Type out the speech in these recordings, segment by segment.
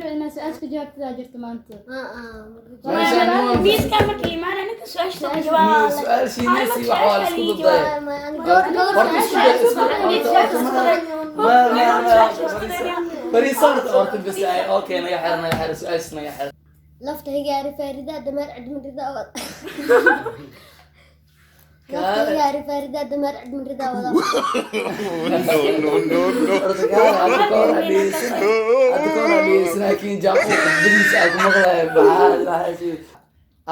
Jilcina su-aasha jawaabtada jirta maanta. Meeshaan nin walba- Miiska marka imaana ninka su-aasha soo jawaaba. Su-aal shiinaysi wax waa la isku dardaya. Horta isku day, isku fariiso horta, horta bas ay, okay, naga xir, naga xir su-aasha, naga xir. Lafta higaari faarida dameer cidmin rida wada. Lafta higaari faarida dameer cidmin rida wada. Horta kaale, hadda ka hor aan dhegeysanay, hadda ka hor aan dhegeysanay King Jack oo khudbadiisa aan ku maqlayo, maxaa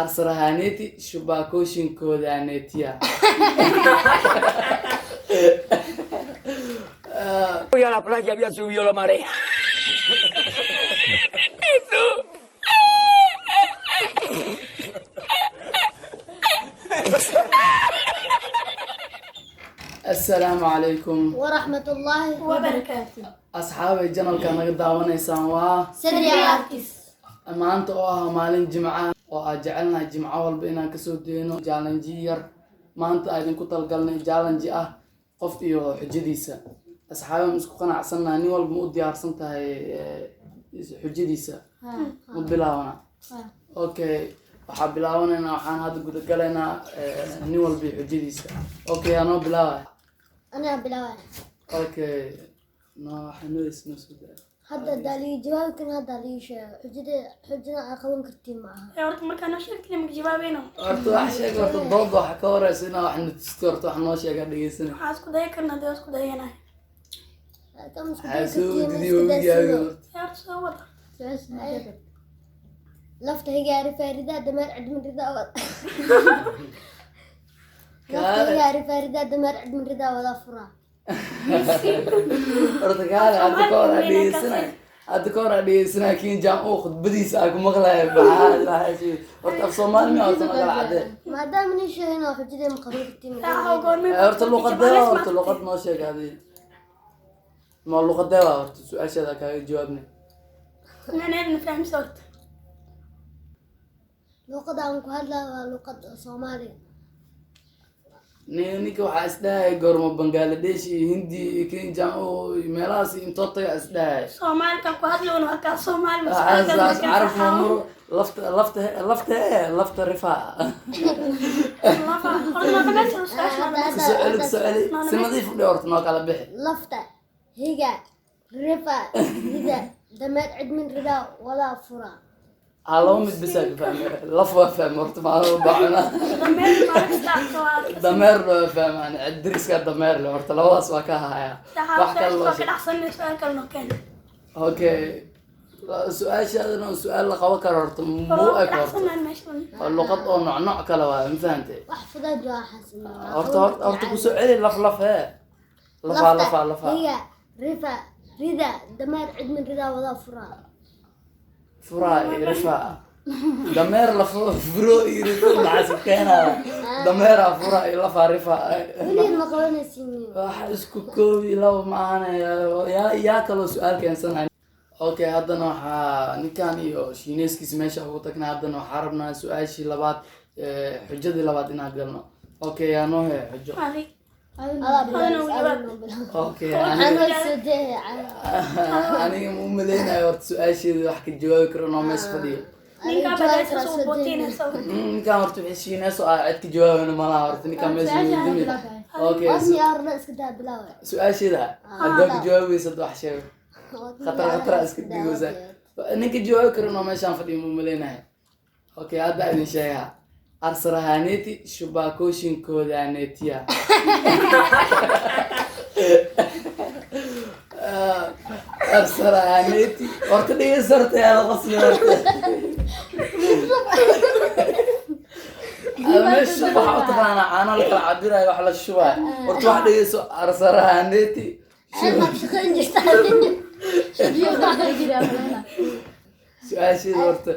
arsarahaneti shubakoshinkoodaanetiya. Voy a la playa, había subido la marea. Assalaamu calaykum waraxmatullaahi wabarakaatu. Asxaabay, janalka naga daawanaysaan waa Sadri Artist. Maanta oo ah maalin jimca oo aan jecelnahay jimco walba inaan kasoo dayno challenge yar. Maanta aan idinku talgalnay challenge ah qof iyo xujadiisa. Asxaabay, ma isku qanacsannahay? Nin walba ma u diyaarsan tahay xujadiisa? Ma bilaawana? Okay, waxaa bilaabanaynaa, waxaan hadda gudagalaynaa nin walba iyo xujadiisa. Okay, anoo bilaabaya. Anaa bilaabaya. Okay, no, waxaa noo noo soo daa. Hadda hadaa lii jawaabi karin, hadda lii sheego xujada, xujada aa qaban kartiin maaha. Horta markaa noo sheegtay maka jawaabayno. Horta wax sheeg, horta dood waxa ka horeysa inaa wax natusto. Horta wax noo sheega, dhegeysana. Waxaa isku daya karna dee isku dayanahay. Kama isku waxaa dayi soo kartiin, didiyo iska wigaaga. daasido. Horta Horta soo wada. Lafta higaari faarida dameer cidmin rida wada. Lafta kaale higaari faarida dameer cidmin rida wada fura. Horta kaale, hadda ka hor aan dhegeysanay, hadda ka hor aan dhegeysanay King Jam oo khudbadiisa aan ku maqlayo, maxaa horta af Soomaali miya? Horta magala cadee. Maadaama nin sheegin oo xujada ma qaban kartiin. Saaxa goormay? Horta luqadee waa? Horta luqad noo sheeg adi, ma luqadee waa? Horta su-aashaada kaaga jawaabnay. Macnaheedna fahamsa horta. Luqada aan ku hadlaa waa luqada Soomaaliga. Ninka waxaa isdhahaya goormo Bangladesh iyo Hindi iyo King Jam oo meelahaas intoo taga isdhahaya. Soomaalika ku hadlowna waa kaa Soomaali. Waxaas caraf mamuro, lafta, lafta, lafta, lafta rifaa. Horta noo dhamaystir su-aasha. Kusoo celi, kusoo celi, si nadiif u dhe, horta noo kala bixi. Lafta higa rifa rida dameer cidmin rida wada fura. Ha, laba mid bisaa ka fahmay. Laf waa fahmay, horta maaa bacuna. Dameer maalin waa. Dameer waa fahmaan, dariska dameer le, horta labadaas waa ka haya. Wax kale loo waa ka sheeg. dhacsanay, su-aal kale noo keen. Okay, su-aashaadana oo su-aal la qaban karo horta muu eg horta. Dhacsanaan meesha. Waa luqad oo nooc nooc kale waay, ma fahantay? Wax fudayd waa xasin. Horta, horta, horta kusoo celi, laf, laf, hee, lafaa, lafaa, lafaa. Higa rifa rida dameer cidmin rida wada fura. Furaa iyo rifaa, dameer la furo iyo rifo maxaa isku keenaya? Dameeraa fura iyo lafaa rifaa. Weligeed ma qabanaysiin. Wax isku koobi laba ma ahane. Yaa kaloo su-aal keensanay? Okay, haddana waxaa ninkan iyo shiineyskiisa meesha ugu tagnay. Haddana waxaa rabnaa su-aashii labaad, xujadii labaad inaan galno. Okay, yaa noo hee xujo? Adig. Adaa Adana bilaabis, jawaab. adana bilaabis. Okay. Waxaan Aniga waa soo dayay. Aniga ma umaleynayo horta su-aasheeda wax ka jawaabi karo noo meesha fadhiyo. Ninkaa badaasa soo bootinaysa. Ninkan horta wixii shiineys oo ah cid ka jawaabayna malaha horta ninkan meesha dimi. Okay. Wasmi arna iska daa bilaabay. Su-aasheeda haddaa ka jawaabaysa, hadda wax sheego, khatar khatara iska dhigaysa. Ninka jawaabi karin oo meeshaan fadhiyo ma umaleynayo. Okay, hadda idin sheegaa: arsarahaneti shubakoshinkoodaanetiya. Arsarahaneti, horta dhegeysa, horta yaa la qasli, horta meesha waxaa u taqaanaa caano la kala cabirayo, wax la shubayo. Horta wax dhegeyso: arsarahaneti. Ceeb shaqayn jirta. Su-aasheeda horta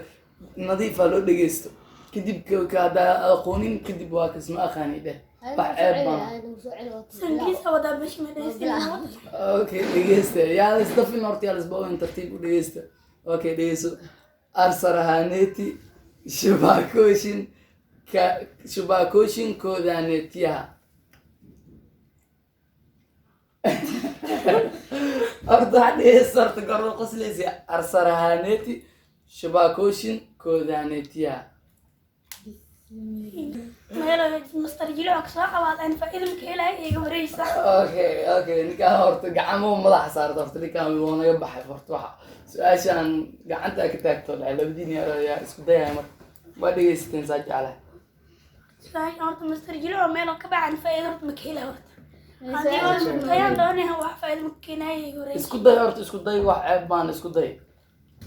nadiifaa loo dhegeysto, kadib haddaa aqoonin kadib waa kasma aqaani dheh, wax ceeb baan. Sangiisa wadaa meesha madhaysin. Okay, dhegeysta, yaa la isdafin, horta yaa la isbawin, tartiib u dhegeysta. Okay, dhegeyso: arsarahaneti shubaakoshin ka shubaakoshinkoodaanetiyaha. Horta waxaa dhegeysta, horta gorda qoslaysa. Arsarahaneeti shubakooshin koodaanetiya. Meel Master Jilo kasoo qabaad aan faa'iido maka helaya, iga wareegaysa. Okay, ninkaan horta gacamo madaxa saarta. Horta ninkaan wuu naga baxay. Horta waxa su-aashaan gacanta ka taagto dhahay labadiin yaa isku dayaya. Marka waa dhegeysateen, saa jeclahay. Su-aasha horta Master Jilo meel oo ka baxan faa'iido horta maka helaya. Horta haddii oo isku dayaan doonaya, wax faa'iido maka keenaya, iga wareegaysa. Isku day horta, isku day. Wax ceeb baan, isku day.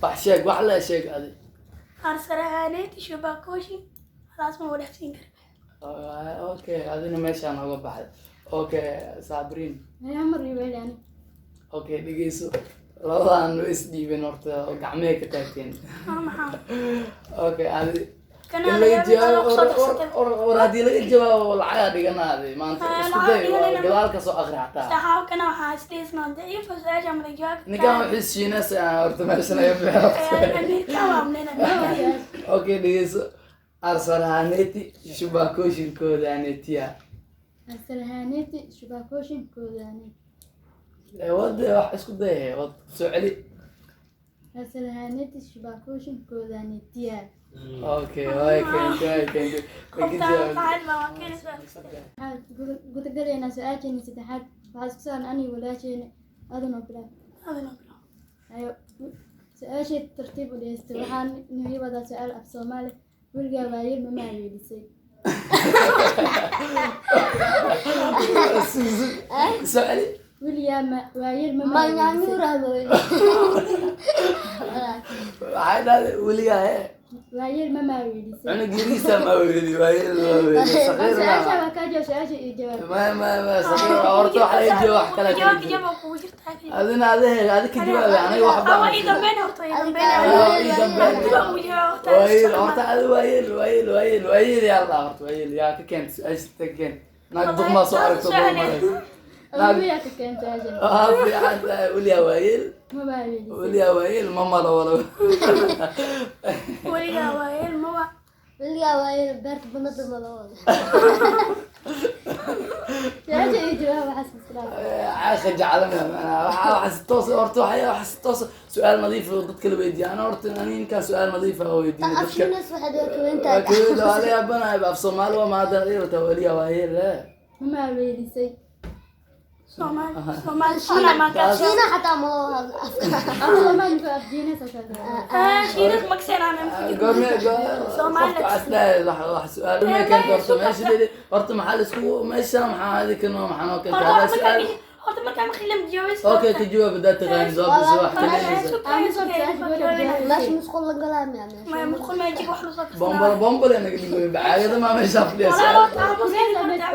Wax sheeg, wax la sheeg adi. Arsarahaneeti shubakoshi halaas ma wadaagsiin kara. Okay, adina meeshaan oga baxday. Okay, Sabriin. Ayaa mar riweel ani. Okay, dhegeyso, labadan way isdhiibeen horta oo gacmihey ka taagteen. Maxaa? Okay, adi Kana in laga laga jawaabo soo darsatay. War haddii laga jawaabo lacagaa dhiganaade maanta. Isku lacag day waa dhiganayna. Gadaal ka soo aqri xataa. Saxaab kana waxaa isdhiisnaa daciif su-aasha mala jawaab. Ninkan wuxuu shiinaysa horta meeshan ay bixi. Amiirka waa amneen amiirka. Okay, dhegeyso: arsarahaneti shubakoshinkoodaanetiya. Arsalahaneeti shubakoshin koodaane. Wad wax isku day, wad soo celi. Arsalahaneeti shubakoshin koodaanetiya. Okay, way keentay, way keentay, way ka Qoftaan jawaabtay. lacag baa waa keenaysaa. Waxaan gudagalaynaa su-aasheena saddexaad. Waxaa isku saaran aniga walaasheena adanoo bilaab. Adina bilo. Ayo, su-aasheed tartiib u dhegeystay. Waxaan nii wadaa su-aal af Soomaali. Weligaa waayeel ma maaweelisay? Soo celi. Weligaa ma waayeel ma maaweelisay? Manyaanyuura. Waxay dhahday weligaa hee? Waayeel ma maaweelisay? Cunug yariisa ma weeli, waayeel ma weeli, saqiir. Su-aasha ma waa kaa jawaab, su-aasha iyo jawaab. Ma saqiir horta wax laga jawaab, wax kale Jawaab kala jiro. Jawaab kugu jirtaa. Adina ade adi ka jawaabay, aniga wax Awa baan ii dambeyn horta, ii dambeyn. Ii dambeyn. Adiga ugu jawaab horta. Waayeel horta adi, waayeel, waayeel, waayeel, waayeel yaa la horta waayeel yaa ka keent su-aasha ta keen. Naag duqmaa soo aragto baa maraysa naag. Adigu yaa ka keen su-aasha. Waa fiican tahay. Weligaa waayeel Ma maaweelisay? Weligaa waayeel ma malo walo. Weligaa waayeel mawa. Weligaa waayeel beerta banada ma loo wada. Su-aasha iyo jawaab waxaas islaam. Caasha jeclana macnaha waxa si toos horta waxa si toos su-aal nadiif oo dadka la weydiiya. Ana horta ani ninkaan su-aal nadiif ah oo weydiinay dadka. Afshinas waxaad waa Waa kaweyntahay. kaweyn, waa la yaabanahay. Af Soomaali waa maadana dhirta. Weligaa waayeel Ma maaweelisay? Soomaali Soomaali Shiina ma ka. Shiina xataa ma loo hadla afka. Af Soomaali ku afjiinaysa kale. Ah, Shiinas makseenaan. Goorme Soomaali. qofka asdhahay wax su-aal ma keento horta meesha dhidi horta maxaa la isku meesha maxaa adika noo maxaa noo keentay Horta hada su-aal. Horta markaa maqlim jawaabis. Okay, ka jawaab haddaad taqaanid waa bas wax kalinaysa. Meesha musqul la galaa miya meesha? Ma mudqul ma jig wax la soo Bombolo bombolo naga dhigoy bacaagada maa meesha fadhiya Walaal su-aal. horta aamus horta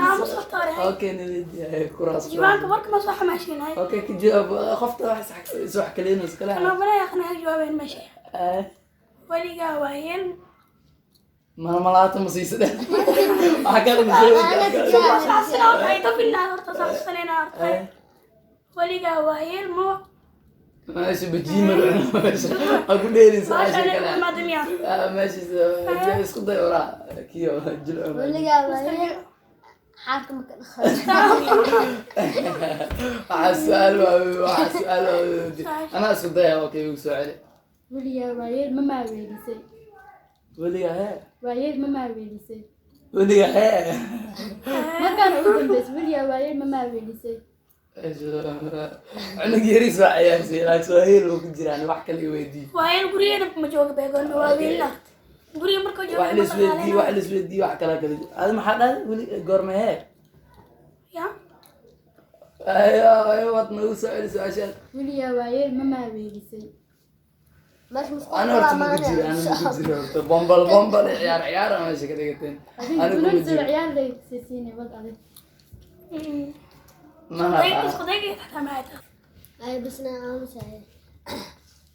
aamus horta hore. Okay, nadiidiya kuraas. Jiwaanka warka ma soo xamaashinay. Okay, ka jawaab qofta wax is wax kalinaysa kala. Ana balaya qana jawaabeen meesha. Weligaa waayeel. Malmalaata ma siisade waxa kale ma soo. Saasina horta ay tafinaa horta saasina horta. Weligaa waayeel ma. Meesha bajiima meesha ha ku dheelin su-aasha Maasha kale. Allah maadamiya. Meesha isku day oraa kiyo jilco. Weligaa waayeel xaarka ma ka dhaqan? Waxaa su-aal waa waxaa su-aal waa anaa isku daya. Okay, igu soo celi. Weligaa waayeel ma maaweelisay? Weligaa hee? Waayeel ma maaweelisay? Weligaa hee? Markaan ugu dambeysay, weligaa waayeel ma maaweelisay? Cunug yariis waa ciyaarsay laakiin waayeel uu ku jiraan wax kale i weydii. Waayeel gurigeena ma jooga beegoon waa wiilna. Guriga markuu joogo Wax la isweydiiyo, wax la isweydiiyo, wax kale kale. Adi maxaa dhahay? Weli goorma hee? Ya. Ayo ayo, waad nagu soo celi su-aashaad. Weligaa waayeel ma maaweelisay? Meesha musqul Ana horta galaa ma ku jiro, ana ma ku jiro horta. Bombal bombal ciyaar ciyaar meesha ka dhigateen. Adiga Anigu kuma kunun soo jiro. ciyaar lay siisiinay wad adig. Mana Isku dayga xataa ma hayta. Ay bisna aamusaye.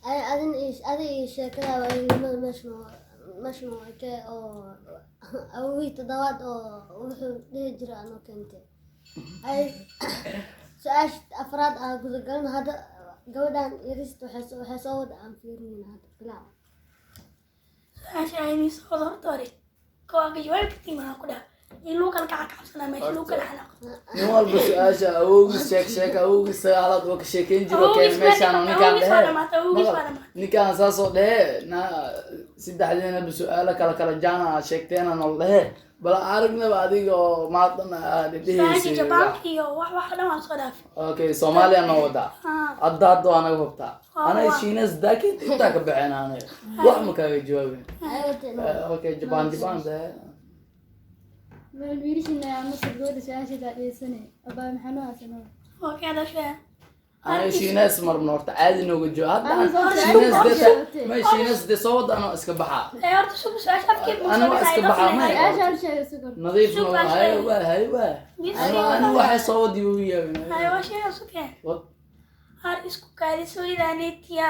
Ay adin adi iyo sheekada waayeelnimada meesha noo ekee oo awowgii toddobaad oo wuxuu dhihi jiray anoo keentay. Ay su-aasha afraad aa gudagalna hadda. Gabadhan yarista waxay soo wada aan fiirinayna hadda bilaaw. Su-aasha ay soo wada horta hore. Koo ka jawaab kartiin waxaan ku dhaha. In lagu kala kaca cabsanaa meesha lagu kala xanaaqo. Nin walba su-aasha awowgiis sheeg sheeg, awowgiis sagaalaad oo ka sheekeyn jiro keen Awowgiis meeshaan oo ninkaan awowgiis waa dhehe. dhamaatay, awowgiis waa Maqal, dhamaatay. Ninkaan saasoo dhehe na saddexdeenaba su-aalo kala kala jaana aad sheegteena nol dhehe, bal aragnaba adiga oo maadhan aad Su-aasha dheheysa. Jabaanka iyo wax wax dhan waan soo dhaafay. Okay, Soomaaliya noo wadaa. Ah. Hadda hadda waa naga hubtaa. Waa Anaga waa. Shiinees daakeed intaa ka baxeen, anaga wax ma kaaga jawaabin. Ayota. Okay, Japan, Japan dee. Bal wiilashina masar gabadha su-aasheeda dhegeysanay. Abaa, maxaa noo haysanoo? Okay, hada sheeg. Anaga Shiinees marno, horta caadi nooga jawaab hadda. Aniga soo Shiinees jawaab. dee ma Shiinees dee soo wada, anoo iska baxaa. Ee, horta sugu su-aasha afkeed ma Ana soo waa iska dhacay, baxaa, dadna maya. Su-aasha hal sheega sugor. Nadiif Sug no baa hay sheegay. waa hay waa. Yes. Anu waxay soo wadi u yaabin. Haye, waa sheega sugee. What? Har isku kaadisoydaanetiya.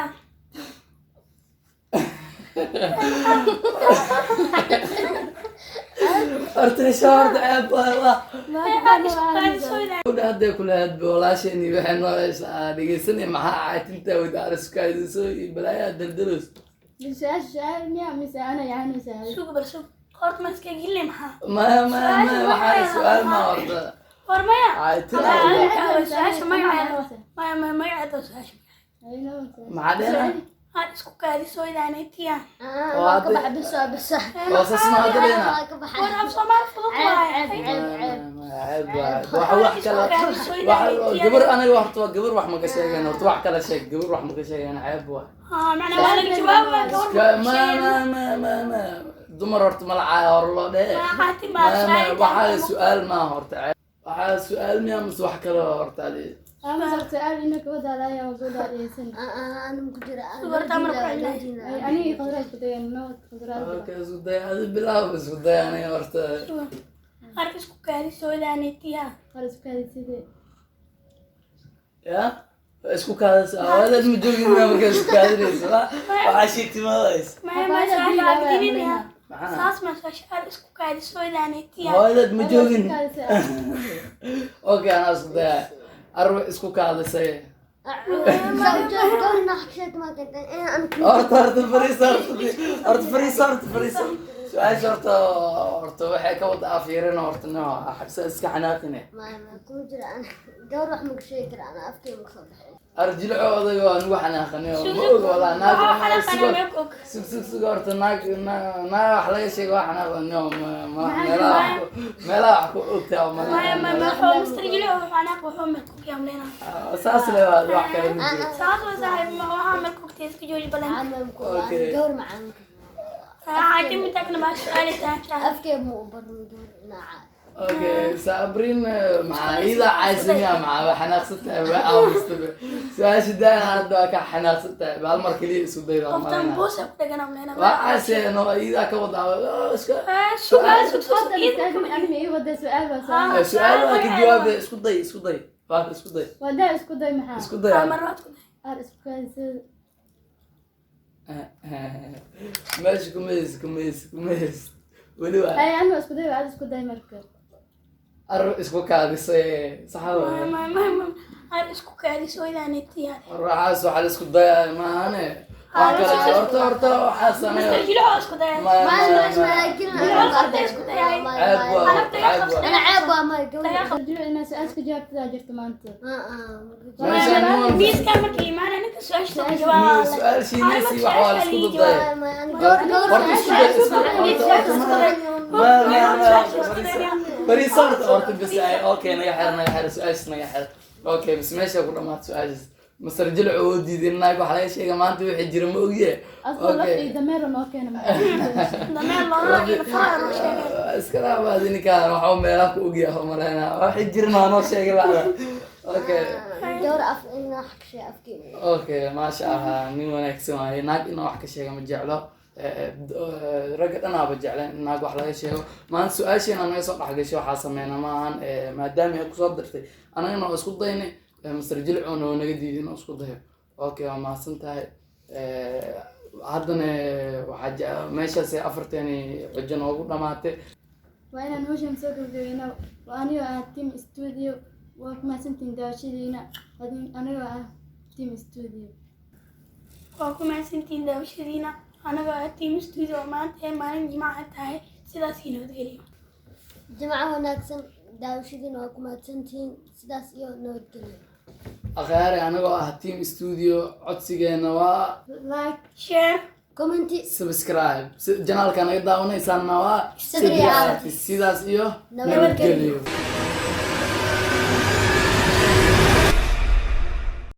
Horta hesha, horta ceeb waa waa. Har isku kaadisoydaan. Gabadha hadday kula hadbo walaasheeni waxay noo haysaa dhegeysanay, maxaa caatinta wada ariskaadiso iyo balaayaa daldalos. Su-aasha su-aal miya mise ana yaani su-aal? Sugu bal sug. Horta ma iska gelinay maxaa? Maya maya maya, waxaa su-aal ma horta. War maya. Caatin. Su-aasha magaceeda. Maya maya, magaceeda su-aasha. Maxaa dheena? Har isku kaadisoydaanetiya. Waa ka baxa, bis waa bis. Oo saas ma hadda dheena. Waa ka baxa. War af Soomaali fudud waaye. Ceeb, ceeb, ceeb. Ceeb waay, wax wax kale wax gabar anaga horta waa gabar, wax ma ka sheegeen horta, wax kala sheeg, gabar wax ma ka sheegeen, ceeb waay. Haa, macnaa waa laga jawaabaa gabar. Ma ma ma ma ma, dumar horta ma lacaayo hore loo dhehe. Ma caati ma Ma ma su-aal. Waxaa su-aal ma horta ceeb, waxaa su-aal miya mise wax kale horta adi? Ama su-aal ina ka wadaadaya oo gabadha dhegeysanay. Ana ku jira. Horta amar ku celinayo. Aniga khadraad isku dayan no khadraad. Okay, isku day adi, bilaab, isku day aniga horta. Har isku kaadisoydaanetiya. Har isku kaadisidee? Ya isku kaadaysa awadeed ma joogin miya markaa isku kaadinaysa waxaa sheegtimaadays? Maya maya, su-aasha aad gelinaya. Maxaa? Saas ma su-aasha har isku kaadisoydaanetiya. Hooyadeed ma joogin. Okay, anaa isku daya, arwa isku kaadisay. Horta horta fariisa, horta horta fariisa, horta fariisa, su-aasha horta horta waxay ka wada afiirin horta no xabsa iska xanaaqine. Arjilco oday waa nugu xanaaqane, ma og walaa naag. Xanaaqana ma og. Sug sug sug, horta naag naag wax laga sheego waa xanaaqda no meelaha meelaha wax ku ogtaa. Maya maya, wuxuu Mr. Jilo wuxuu xanaaq wuxuu meel ku kiamleyna. Saas le waa, wax kale ma jiro. Saas waa saaxiib, ma waxaa meel ku ogtay iska jooji balan. Xaakim intaakna baa su-aal tahay. Okay, Saabrin maxaa iyada caysamiya, maxaa waa xanaaqsan tahay, waa aamusta su-aasha daa hadda waa ka xanaaqsan tahay, hal mar keliya isku dayda. Qoftan buusa ku dhagan amleyna. Waa caysee no iyada ka wada iska. Su'aal sug sug. Anima ii wada su-aal waa su-aal. Su-aal waa ka jawaabay, isku day, isku day, waa isku day. Wadaa isku day maxaa? Isku day. Marwaad ku day. Har isku kaadisida. Meesha kumays kumays kumays weli waa. Ay, anima isku day, aad isku day marka. Ar isku kaadisay saxa Maya waay. Maya maya, har isku kaadisoydaanetiya. Waxaas waxaa la isku daya maahane wax kale horta horta waxaa Mr. sameeyo. Jilo oo isku daya. Ma ma ma, ceeb waa, ceeb waa. Jiro inaa su-aal ka jawaabtadaa jirta maanta. Meeshaan nin walba Miiska marka imaana ninka su-aasha soo jawaaba. Su-aal shiinaysi wax waa la isku dadaya horta isku day isku horta horta ma ma ma fariisa horta horta bas ay okay, naga xir naga xir su-aashis naga xir. Okay, bas meesha ku dhamaat su-aashis. Masar jilcu oo diiday naag wax laga sheega maanta wixii jira ma ogye. Asoo laf iyo dameer noo keena maxaa? Dameer loona iyo faraha loo sheegay. Iska dhaafaadi ninkaan waxa meelaha ku ogyahay oo maleynaa waxay jirin waa noo sheegay bacda. Okay. Okay, maasha Allah, nin wanaagsan waaye, naag inuu wax ka sheega ma jeclo. Ragga dhanaaba jecleen in naag wax laga sheego. Maanta su-aasheena naga soo dhexgashay waxaa sameynaa ma ahan, maadaama ay kusoo dirtay anagana waa isku daynay, Mr. Jilcuuna oo naga diiday inuu isku dayo. Okay, waa mahadsan tahay. Haddana waxaa meeshaas afarteeni xujo noogu dhamaatay. Waa inaan hawshan soo gabagabayno. Waa anigoo ah Team Studio. Waa ku mahadsantihiin daawashadiina. Anigoo ah Team Studio. Waa ku mahadsantihiin daawashadiina, anagoo ah Team Studio, oo maanta ay maalin jimcaha tahay, sidaas ii nabadgeliyo. Jimco wanaagsan, daawashadiina waa ku mahadsantihiin. Sidaas iyo nabadgelyo. Akhyaari, anagoo ah Team Studio, codsigeena waa like, share, comment, subscribe. Channelka naga daawanaysaana waa Sidri Artist. Sidaas iyo nabadgelyo. Nabadgelyo.